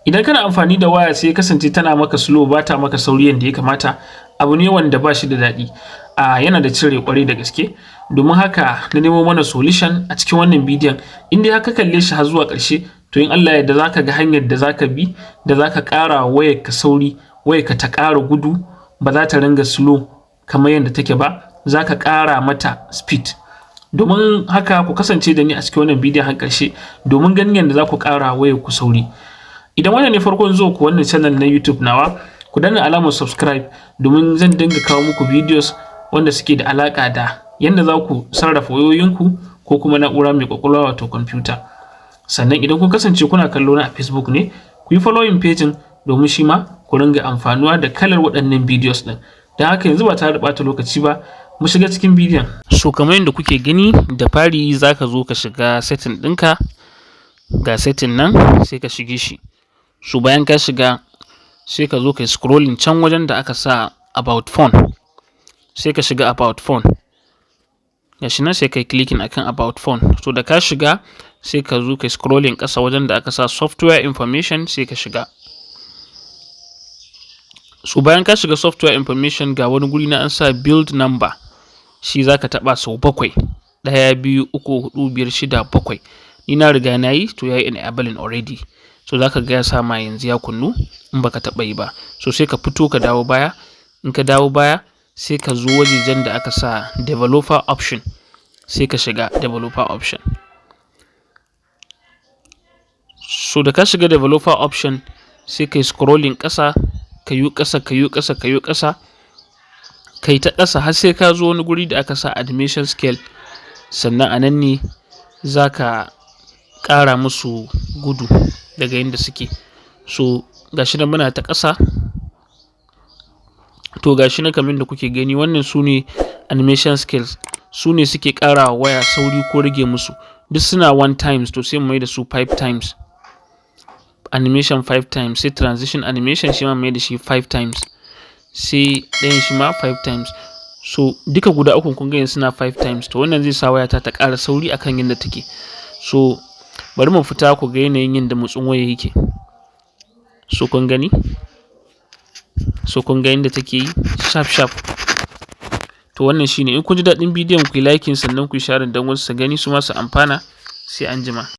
Idan kana amfani da waya sai ya kasance tana maka slow, ba ta maka sauri yadda ya kamata, abu ne wanda ba shi da daɗi. Yana da cire kwarai da gaske. Domin haka na nemo mana solution a cikin wannan bidiyon. In dai ka kalle shi har zuwa ƙarshe, to in Allah ya yarda za ka ga hanyar da za ka bi da za ka ƙara wa wayarka sauri, wayarka ta ƙara gudu, ba za ta ringa slow kamar yadda take ba, za ka ƙara mata speed. Domin haka ku kasance da ni a cikin wannan bidiyon har ƙarshe domin ganin yadda za ku ƙara wayarku sauri. Idan wannan ne farkon zuwa ku wannan channel na YouTube nawa, ku danna alamar subscribe domin zan dinga kawo muku videos wanda suke da alaƙa da yadda za ku sarrafa wayoyinku ko kuma na'ura mai ƙwaƙwalwa, wato kwamfuta. Sannan idan kun kasance kuna kallo na a Facebook ne, ku yi following page domin shi ma ku ringa amfanuwa da kalar waɗannan videos ɗin. Don haka yanzu ba tare da ɓata lokaci ba, mu shiga cikin bidiyon. So kamar yadda kuke gani, da fari za ka zo ka shiga setting ɗinka, ga setting nan, sai ka shige shi. So bayan ka shiga, sai ka zo ka yi scrolling can wajen da aka sa "About phone", sai ka shiga "About phone". Gashi nan, sai ka yi clicking akan "About phone". So da ka shiga, sai ka zo ka yi scrolling ƙasa wajen da aka sa "Software information", sai ka shiga. So bayan ka shiga "Software information", ga wani guri na an sa "Build number", shi za ka taɓa sau bakwai. Ɗaya, biyu, uku, huɗu, biyar, shida, bakwai. Ni na riga na yi, to ya yi enabling already. So za ka ga ya sa ma yanzu ya kunnu in baka taɓa yi ba. So sai ka fito ka dawo baya. In ka dawo baya, sai ka zo wajejen da aka sa "Developer option", sai ka shiga "Developer option". So da ka shiga "Developer option", sai ka yi scrolling ƙasa, ka yi ƙasa, ka yi ƙasa, ka yi ƙasa, ka yi ta ƙasa har sai ka zo wani guri da aka sa "Animation scale". Sannan a nan ne za ka ƙara musu gudu daga yanda suke. So gashi nan muna ta ƙasa. To gashi nan kamar yadda kuke gani, wannan su ne animation scales, su ne suke ƙara wa waya sauri ko rage musu. Duk suna one times, to sai mu mai da su five times. Animation five times, sai transition animation shi ma mai da shi five times. Sai ɗayan shi ma five times. So duka guda ukun kun ga yanzu suna five times. To wannan zai sa wayata ta ƙara sauri akan yadda take. So bari mu fita ku ga yanayin yadda motsin wayar yake. So kun gani? So kun ga yadda take yi sharp sharp. To wannan shine. In kun ji daɗin bidiyon, ku yi liking, sannan ku yi sharing don wasu su gani su ma su amfana. Sai anjima.